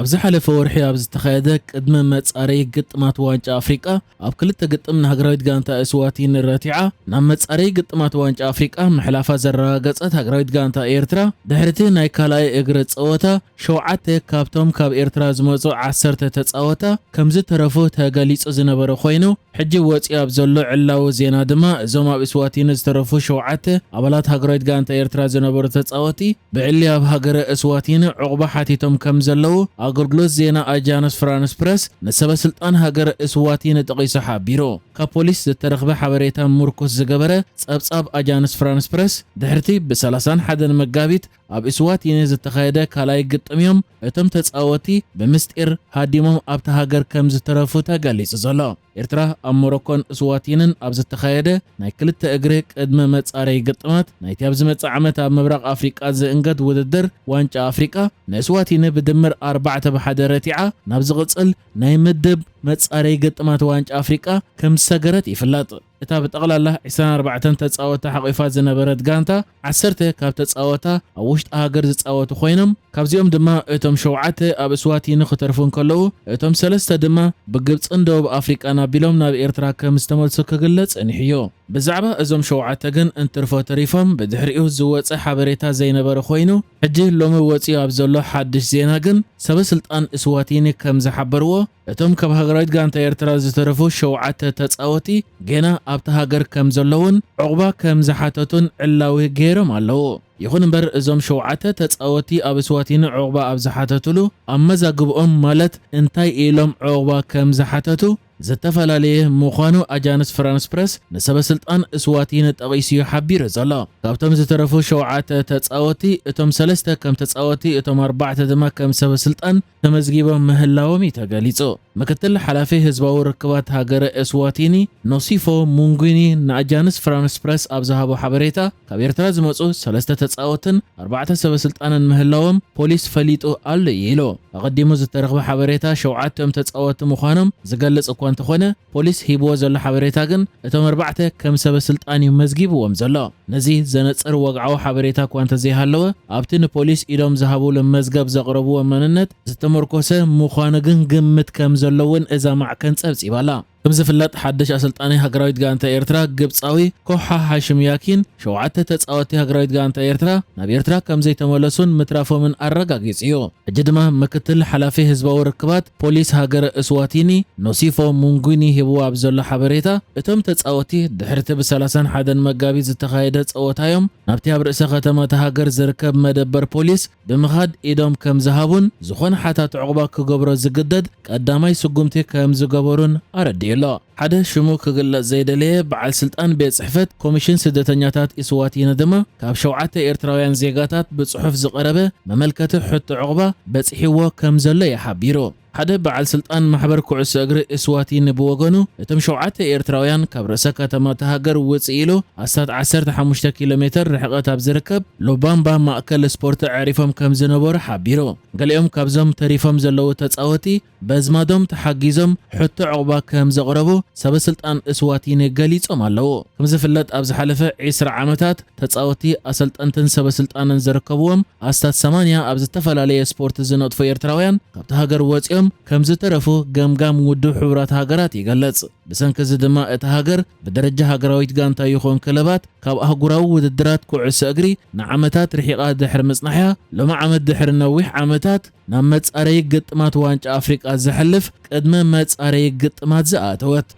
ኣብ ዝሓለፈ ወርሒ ኣብ ዝተኻየደ ቅድመ መጻረዪ ግጥማት ዋንጫ ኣፍሪቃ፣ ኣብ ክልተ ግጥም ንሃገራዊት ጋንታ እስዋቲኒ ረቲዓ ናብ መጻረዪ ግጥማት ዋንጫ ኣፍሪቃ ምሕላፋ ዘረጋገጸት ሃገራዊት ጋንታ ኤርትራ፣ ድሕሪቲ ናይ ካልኣይ እግሪ ጸወታ፣ ሸውዓተ ካብቶም ካብ ኤርትራ ዝመጹ ዓሰርተ ተጻወታ ከም ዝተረፉ ተገሊጹ ዝነበረ ኮይኑ፣ ሕጂ ወጺኡ ኣብ ዘሎ ዕላዊ ዜና ድማ፣ እዞም ኣብ እስዋቲኒ ዝተረፉ ሸውዓተ ኣባላት ሃገራዊት ጋንታ ኤርትራ ዝነበሩ ተጻወቲ፣ ብዕሊ ኣብ ሃገረ እስዋቲኒ ዑቕባ ሓቲቶም ከም ዘለዉ፣ ኣገልግሎት ዜና ኣጃንስ ፍራንስ ፕረስ ንሰበ ስልጣን ሃገረ እስዋቲኒ ጠቒሱ ሓቢሩ። ካብ ፖሊስ ዝተረኽበ ሓበሬታ ምርኩስ ዝገበረ ጸብጻብ ኣጃንስ ፍራንስ ፕረስ፣ ድሕርቲ ብ ሰላሳን ሓደን መጋቢት ኣብ እስዋቲኒ ዝተኻየደ ካልኣይ ግጥም እዮም እቶም ተጻወቲ ብምስጢር ሃዲሞም ኣብታ ሃገር ከም ዝተረፉ ተገሊጹ ዘሎ። ኤርትራ ኣብ ሞሮኮን እስዋቲንን ኣብ ዝተኻየደ ናይ ክልተ እግሪ ቅድመ መጻረዪ ግጥማት ናይቲ ኣብ ዝመጽእ ዓመት ኣብ ምብራቕ ኣፍሪቃ ዝእንገድ ውድድር ዋንጫ ኣፍሪቃ፣ ንእስዋቲኒ ብድምር ኣርባዕተ ብ ሓደ ረቲዓ ናብ ዝቕጽል ናይ ምድብ መጻረዪ ግጥማት ዋንጫ ኣፍሪቃ ከም ዝሰገረት ይፍለጥ። እታ ብጠቕላላ ዕስራን ኣርባዕተን ተጻወትቲ ሓቒፋ ዝነበረት ጋንታ፣ ዓሰርተ ካብ ተጻወታ ኣብ ውሽጢ ሃገር ዝጻወቱ ኮይኖም፣ ካብዚኦም ድማ እቶም ሸውዓተ ኣብ እስዋቲኒ ክተርፉ እንከለዉ፣ እቶም ሰለስተ ድማ ብግብጽን ደቡብ ኣፍሪቃን ኣቢሎም ናብ ኤርትራ ከም ዝተመልሱ ክግለጽ ጸኒሑ'ዩ። ብዛዕባ እዞም ሸውዓተ ግን እንትርፎ ተሪፎም ብድሕሪኡ ዝወጸ ሓበሬታ ዘይነበረ ኮይኑ፣ ሕጂ ሎሚ ወጺኡ ኣብ ዘሎ ሓድሽ ዜና ግን፣ ሰበ ስልጣን እስዋቲኒ ከም ዝሓበርዎ፣ እቶም ካብ ሃገራዊት ጋንታ ኤርትራ ዝተረፉ ሸውዓተ ተጻወቲ ጌና ኣብታ ሃገር ከም ዘለዉን ዑቕባ ከም ዝሓተቱን ዕላዊ ገይሮም ኣለዉ። ይኹን እምበር፣ እዞም ሸውዓተ ተጻወቲ ኣብ እስዋቲኒ ዑቕባ ኣብ ዝሓተቱሉ፣ ኣብ መዛግብኦም ማለት እንታይ ኢሎም ዑቕባ ከም ዝሓተቱ ዝተፈላለየ ምዃኑ ኣጃንስ ፍራንስ ፕረስ ንሰበ ስልጣን እስዋቲኒ ጠቒሱ እዩ ሓቢሩ ዘሎ። ካብቶም ዝተረፉ ሸውዓተ ተጻወቲ፣ እቶም ሰለስተ ከም ተጻወቲ፣ እቶም ኣርባዕተ ድማ ከም ሰበ ስልጣን ተመዝጊቦም ምህላዎም እዩ ተገሊጹ። ምክትል ሓላፊ ህዝባዊ ርክባት ሃገረ እስዋቲኒ፣ ኖሲፎ ሙንጉኒ፣ ንኣጃንስ ፍራንስ ፕረስ ኣብ ዝሃቦ ሓበሬታ፣ ካብ ኤርትራ ዝመጹ ሰለስተ ተጻወትን ኣርባዕተ ሰበ ስልጣንን ምህላዎም ፖሊስ ፈሊጡ ኣሎ እዩ ኢሉ። ኣቐዲሙ ዝተረኽበ ሓበሬታ ሸውዓቲኦም ተጻወቲ ምዃኖም ዝገልጽ እኳ እንተኾነ፣ ፖሊስ ሂብዎ ዘሎ ሓበሬታ ግን እቶም ኣርባዕተ ከም ሰበ ስልጣን እዩ መዝጊብዎም ዘሎ። ነዚ ዘነጽር ወግዓዊ ሓበሬታ እኳ እንተዘይሃለወ፣ ኣብቲ ንፖሊስ ኢዶም ዝሃብሉ መዝገብ ዘቕረብዎ መንነት ዝተመርኮሰ ምዃኑ ግን ግምት ከም ዘለውን እዛ ማዕከን ጸብጺባ'ላ። ከም ዝፍለጥ፣ ሓድሽ ኣሰልጣኒ ሃገራዊት ጋንታ ኤርትራ፣ ግብጻዊ ኮሓ ሃሽም ያኪን፣ ሸውዓተ ተጻወትቲ ሃገራዊት ጋንታ ኤርትራ ናብ ኤርትራ ከም ዘይተመለሱን ምትራፎምን ኣረጋጊጹ እዩ። ሕጂ ድማ ምክትል ሓላፊ ህዝባዊ ርክባት ፖሊስ ሃገረ እስዋቲኒ፣ ኖሲፎ ሙንጉኒ፣ ሂብዎ ኣብ ዘሎ ሓበሬታ፣ እቶም ተጻወትቲ ድሕርቲ ብ ሰላሳን ሓደን መጋቢት ዝተኻየደ ጸወታ እዮም ናብቲ ኣብ ርእሰ ከተማ እታ ሃገር ዝርከብ መደበር ፖሊስ ብምኻድ ኢዶም ከም ዝሃቡን ዝኾነ ሓታት ዑቕባ ክገብሮ ዝግደድ ቀዳማይ ስጉምቲ ከም ዝገበሩን ኣረዲኡ ኣሎ። ሓደ ሽሙ ክግለጽ ዘይደለየ በዓል ስልጣን ቤት ጽሕፈት ኮሚሽን ስደተኛታት ኢስዋቲኒ ድማ፣ ካብ ሸውዓተ ኤርትራውያን ዜጋታት ብጽሑፍ ዝቐረበ መመልከቲ ሕቶ ዑቕባ በጺሕዎ ከም ዘሎ እዩ ሓቢሩ። ሓደ በዓል ስልጣን ማሕበር ኩዕሶ እግሪ ኢስዋቲኒ ብወገኑ፣ እቶም ሸውዓተ ኤርትራውያን ካብ ርእሰ ከተማ እታ ሃገር ውጽእ ኢሉ ኣስታት ዓሰርተ ሓሙሽተ ኪሎ ሜተር ርሕቀት ኣብ ዝርከብ ሉባምባ ማእከል ስፖርት ኣዕሪፎም ከም ዝነበሩ ሓቢሩ። ገሊኦም ካብዞም ተሪፎም ዘለዉ ተጻወቲ በዝማዶም ተሓጊዞም ሕቶ ዑቕባ ከም ዘቕረቡ ሰበ ስልጣን እስዋቲኒ ገሊጾም ኣለዉ። ከም ዝፍለጥ፣ ኣብ ዝሓለፈ ዒስራ ዓመታት ተጻወቲ፣ ኣሰልጠንትን ሰበ ስልጣንን ዝርከብዎም ኣስታት ሰማንያ ኣብ ዝተፈላለየ ስፖርት ዝነጥፉ ኤርትራውያን ካብቲ ሃገር ወጺኦም ከም ዝተረፉ ገምጋም ውድብ ሕቡራት ሃገራት ይገልጽ። ብሰንኪ እዚ ድማ እታ ሃገር ብደረጃ ሃገራዊት ጋንታ ይኹን ክለባት ካብ ኣህጉራዊ ውድድራት ኩዕሶ እግሪ ንዓመታት ርሒቓ ድሕሪ ምጽናሕያ፣ ሎሚ ዓመት ድሕሪ ነዊሕ ዓመታት ናብ መጻረዪ ግጥማት ዋንጫ ኣፍሪቃ ዘሕልፍ ቅድመ መጻረዪ ግጥማት ዝኣተወት።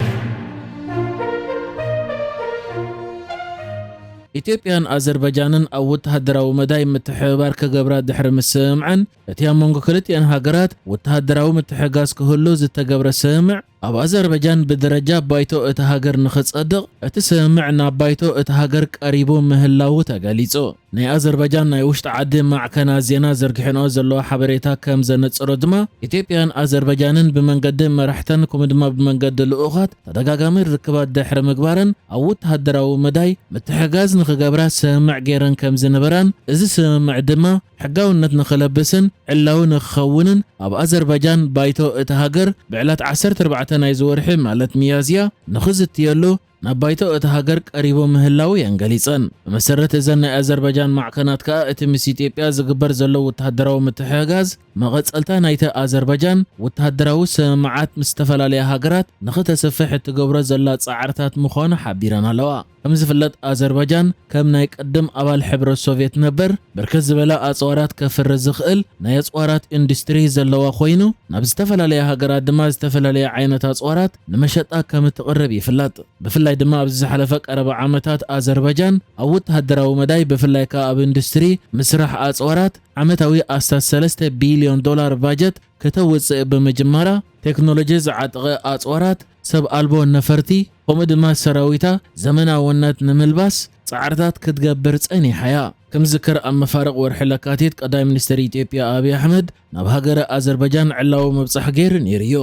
ኢትዮጵያን ኣዘርባጃንን ኣብ ወተሃደራዊ መዳይ ምትሕብባር ክገብራ ድሕሪ ምስምዐን፣ እቲ ኣብ መንጎ ክልቲኣን ሃገራት ወተሃደራዊ ምትሕግጋዝ ክህሉ ዝተገብረ ስምምዕ፣ ኣብ ኣዘርባጃን ብደረጃ ባይቶ እታ ሃገር ንኽጸድቕ፣ እቲ ስምምዕ ናብ ባይቶ እታ ሃገር ቀሪቡ ምህላዉ ተገሊጹ። ናይ ኣዘርባጃን ናይ ውሽጢ ዓዲ ማዕከናት ዜና ዘርጊሐንኦ ዘለዋ ሓበሬታ ከም ዘነጽሮ ድማ፣ ኢትዮጵያን ኣዘርባጃንን ብመንገዲ መራሕተን ከምኡ ድማ ብመንገዲ ልኡኻት ተደጋጋሚ ርክባት ድሕሪ ምግባረን፣ ኣብ ወተሃደራዊ መዳይ ምትሕግጋዝ ንኽገብራ ስምምዕ ገይረን ከም ዝነበራን፣ እዚ ስምምዕ ድማ ሕጋውነት ንኽለብስን ዕላዊ ንኽኸውንን ኣብ ኣዘርባጃን ባይቶ እታ ሃገር ብዕለት ዓሰርተ ኣርባዕተ ናይዚ ወርሒ፣ ማለት ሚያዝያ፣ ንኽዝትየሉ ናብ ባይቶ እታ ሃገር ቀሪቡ ምህላው እየን ገሊጸን። ብመሰረት እዘን ናይ ኣዘርባጃን ማዕከናት ከኣ፣ እቲ ምስ ኢትዮጵያ ዝግበር ዘሎ ወተሃደራዊ ምትሕግጋዝ፣ መቐጸልታ ናይቲ ኣዘርባጃን ወተሃደራዊ ስምምዓት ምስ ዝተፈላለያ ሃገራት ንኽተስፍሕ እትገብሮ ዘላ ጻዕርታት ምዃኑ ሓቢረን ኣለዋ። ከም ዝፍለጥ፣ ኣዘርባጃን ከም ናይ ቅድም ኣባል ሕብረት ሶቭየት ነበር፣ ብርክት ዝበለ ኣጽዋራት ከፍሪ ዝኽእል ናይ ኣጽዋራት ኢንዱስትሪ ዘለዋ ኮይኑ፣ ናብ ዝተፈላለያ ሃገራት ድማ ዝተፈላለየ ዓይነት ኣጽዋራት ንመሸጣ ከም እትቕርብ ይፍለጥ። ብፍላይ ድማ ኣብዚ ዝሓለፈ ቀረባ ዓመታት ኣዘርባጃን ኣብ ወተሃደራዊ መዳይ፣ ብፍላይ ከኣ ኣብ ኢንዱስትሪ ምስራሕ ኣጽዋራት ዓመታዊ ኣስታት ሰለስተ ቢልዮን ዶላር ባጀት ከተውጽእ ብምጅማራ፣ ቴክኖሎጂ ዝዓጠቐ ኣጽዋራት፣ ሰብ ኣልቦ ነፈርቲ፣ ከምኡ ድማ ሰራዊታ ዘመናውነት ንምልባስ ጻዕርታት ክትገብር ጸኒሓ እያ። ከም ዝዝከር፣ ኣብ መፋርቕ ወርሒ ለካቲት ቀዳማይ ሚኒስትር ኢትዮጵያ ኣብይ ኣሕመድ ናብ ሃገረ ኣዘርባጃን ዕላዊ ምብጻሕ ገይሩ ነይሩ እዩ።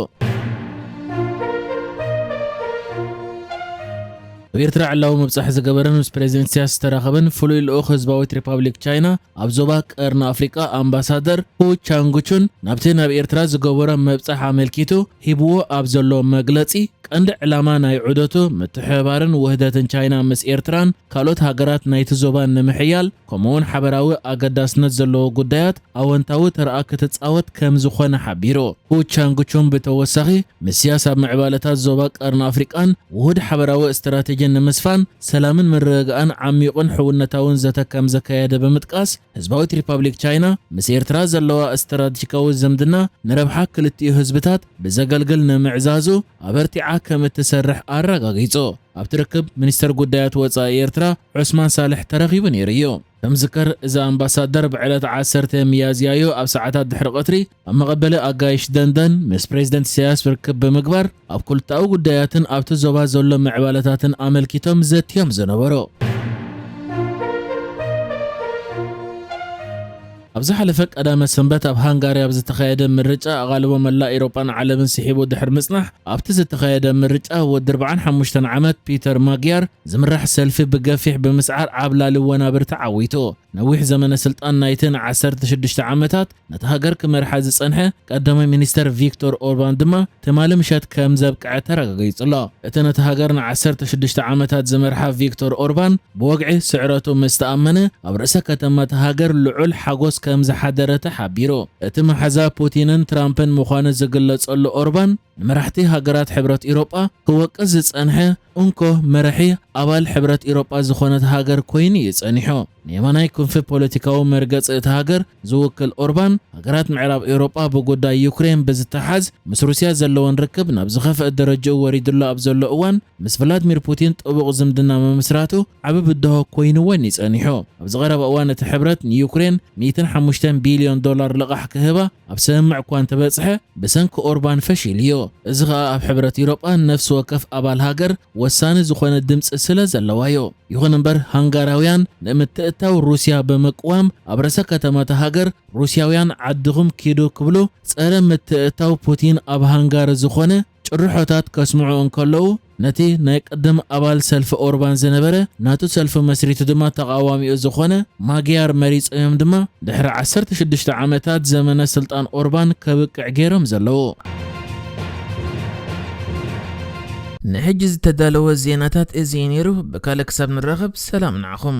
ኣብ ኤርትራ ዕላዊ ምብጻሕ ዝገበረን ምስ ፕሬዚደንት ኢሳያስ ዝተራኸበን ፍሉይ ልኡኽ ህዝባዊት ሪፓብሊክ ቻይና ኣብ ዞባ ቀርኒ ኣፍሪቃ ኣምባሳደር ሁ ቻንጉቹን ናብቲ ናብ ኤርትራ ዝገበሮ ምብጻሕ ኣመልኪቱ ሂብዎ ኣብ ዘሎ መግለጺ፣ ቀንዲ ዕላማ ናይ ዑደቱ ምትሕብባርን ውህደትን ቻይና ምስ ኤርትራን ካልኦት ሃገራት ናይቲ ዞባን ንምሕያል፣ ከምኡውን ሓበራዊ ኣገዳስነት ዘለዎ ጉዳያት ኣወንታዊ ተረኣ ክትጻወት ከም ዝኾነ ሓቢሩ። ሁ ቻንጉቹን ብተወሳኺ፣ ምስ ኢሳያስ ኣብ ምዕባለታት ዞባ ቀርኒ ኣፍሪቃን ውሁድ ሓበራዊ ስትራቴጂን ንምስፋን፣ ሰላምን ምርግጋእን ዓሚቑን ሕውነታውን ዘተ ከም ዘካየደ ብምጥቃስ፣ ህዝባዊት ሪፓብሊክ ቻይና ምስ ኤርትራ ዘለዋ ስትራቴጂካዊ ዝምድና ንረብሓ ክልቲኡ ህዝብታት ብዘገልግል ንምዕዛዙ ኣበርቲዓ ከም እትሰርሕ ኣረጋጊጹ። ኣብቲ ርክብ፣ ሚኒስተር ጉዳያት ወጻኢ ኤርትራ ዑስማን ሳልሕ ተረኺቡ ነይሩ እዩ። ከም ዝዝከር፣ እዚ ኣምባሳደር ብዕለት ዓሰርተ ሚያዝያ እዩ ኣብ ሰዓታት ድሕሪ ቀትሪ ኣብ መቐበሊ ኣጋይሽ ደንደን ምስ ፕሬዚደንት ኢሳያስ ርክብ ብምግባር፣ ኣብ ክልተኣዊ ጉዳያትን ኣብቲ ዞባ ዘሎ ምዕባለታትን ኣመልኪቶም ዘትዮም ዝነበሩ። ኣብ ዝሓለፈ ቀዳመ ሰንበት ኣብ ሃንጋሪ ኣብ ዝተኻየደ ምርጫ፣ ኣቓልቦ መላእ ኤውሮጳን ዓለምን ስሒቡ ድሕሪ ምጽናሕ፣ ኣብቲ ዝተኻየደ ምርጫ፣ ወዲ ኣርባዓን ሓሙሽተን ዓመት ፒተር ማግያር ዝምራሕ ሰልፊ ብገፊሕ ብምስዓር ዓብላሊ ወናብር ተዓዊቱ። ነዊሕ ዘመነ ስልጣን ናይቲ ንዓሰርተ ሽዱሽተ ዓመታት ነቲ ሃገር ክመርሓ ዝጸንሐ ቀዳማይ ሚኒስተር ቪክቶር ኦርባን ድማ ትማሊ ምሸት ከም ዘብቅዐ ተረጋጊጹ ኣሎ። እቲ ነቲ ሃገር ንዓሰርተ ሽዱሽተ ዓመታት ዝመርሓ ቪክቶር ኦርባን፣ ብወግዒ ስዕረቱ ምስ ተኣመነ፣ ኣብ ርእሰ ከተማ እታ ሃገር ልዑል ሓጎስ ከም ዝሓደረ ተሓቢሩ። እቲ መሓዛ ፑቲንን ትራምፕን ምዃኑ ዝግለጸሉ ኦርባን፣ ንመራሕቲ ሃገራት ሕብረት ኤውሮጳ ክወቅስ ዝጸንሐ እንኮ መራሒ ኣባል ሕብረት ኤውሮጳ ዝኾነት ሃገር ኮይኑ እዩ ጸኒሑ። ንየማናይ ክንፊ ፖለቲካዊ መርገጺ እታ ሃገር ዝውክል ኦርባን፣ ሃገራት ምዕራብ ኤውሮጳ ብጉዳይ ዩክሬን ብዝተሓዝ ምስ ሩስያ ዘለወን ርክብ ናብ ዝኸፍአ ደረጃኡ ወሪዱሉ ኣብ ዘሎ እዋን፣ ምስ ቭላድሚር ፑቲን ጥቡቕ ዝምድና ምምስራቱ ዓቢ ብድሆ ኮይንወን እዩ ጸኒሑ። ኣብዚ ቀረባ እዋን እቲ ሕብረት ንዩክሬን ሚእትን ሓሙሽተን ቢልዮን ዶላር ልቓሕ ክህባ ኣብ ስምምዕ እኳ እንተበጽሐ፣ ብሰንኪ ኦርባን ፈሺሉ እዩ። እዚ ኸኣ ኣብ ሕብረት ኤውሮጳ ነፍሲ ወከፍ ኣባል ሃገር ወሳኒ ዝኾነ ድምጺ ስለ ዘለዋ እዩ። ይኹን እምበር፣ ሃንጋራውያን ንምትእትታው ሩስያ ብምቅዋም፣ ኣብ ርእሰ ከተማ እታ ሃገር ሩስያውያን ዓድኹም ኪዱ ክብሉ ጸረ ምትእትታው ፑቲን ኣብ ሃንጋሪ ዝኾነ ጭርሖታት ከስምዑ እንከለዉ፣ ነቲ ናይ ቅድም ኣባል ሰልፊ ኦርባን ዝነበረ፣ ናቱ ሰልፊ መስሪቱ ድማ ተቓዋሚኡ ዝኾነ ማግያር መሪጾም እዮም ድማ ድሕሪ ዓሰርተ ሽዱሽተ ዓመታት ዘመነ ስልጣን ኦርባን ከብቅዕ ገይሮም ዘለዉ። ንሕጂ ዝተዳለወ ዜናታት እዚ እዩ ነይሩ። ብካልእ ክሳብ ንራኸብ፣ ሰላም ንዓኹም።